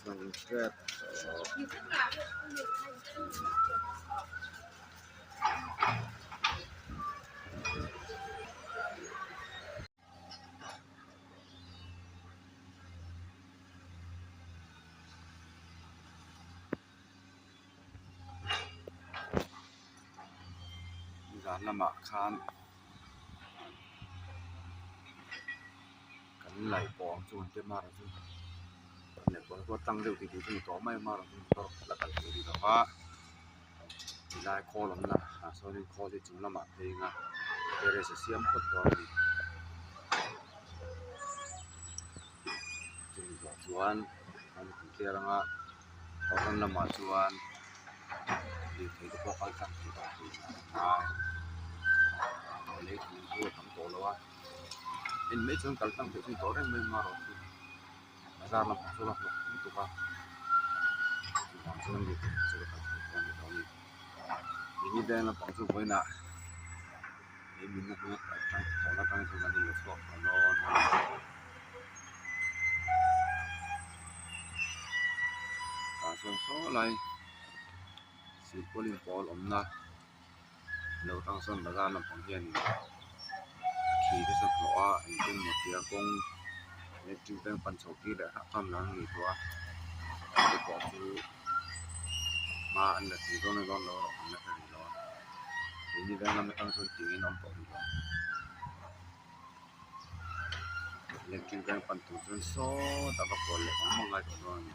chuan in tep tawh. Zan lamah khan kan laih pawh ang chu kan tia mar chu laih pawh pawh tlang deuh tih tur chu a ni tawh mai a mar chu motor la kal thei rih lo va tilai khawl awmna ah sawnin khawl hi chung lamah phei anga terrace a siam phawt dawn a ni chumi zawh chuan an clear anga. Pawn lamah chuan lirthei te pawh kal tlang thei tawh tur a ngai lei thing chu a tam tawh lo a en mai chuan kal tlang theih chu a ni tawh reng mai a amaherawhchu bazar lampang chu a hlawk lutuk a chuvang chuan lirthei chu a kal thei tawh a ni lo a ni keini veng lampang chu vawiinah lei minna hmanga kal tlang tawhna atang chuan kan inla chhuak tawh dawn a ni. Tah chuan saw lai silpauline pawl awmna lo tang sawn bazar lampang hianin a khi te chu hnawh a engtin maw tia kawng electric veng pan chho tir leh hrang hrang an ni tawh a te pawh chu hma an la thei dawn dawn lo erawh an la hre rih lo a keini veng lam atang chuan tingin a awm tawh rih lo. Electric veng pan tur chuan sawtah va kual leh vang vang ngai tawh dawn a ni.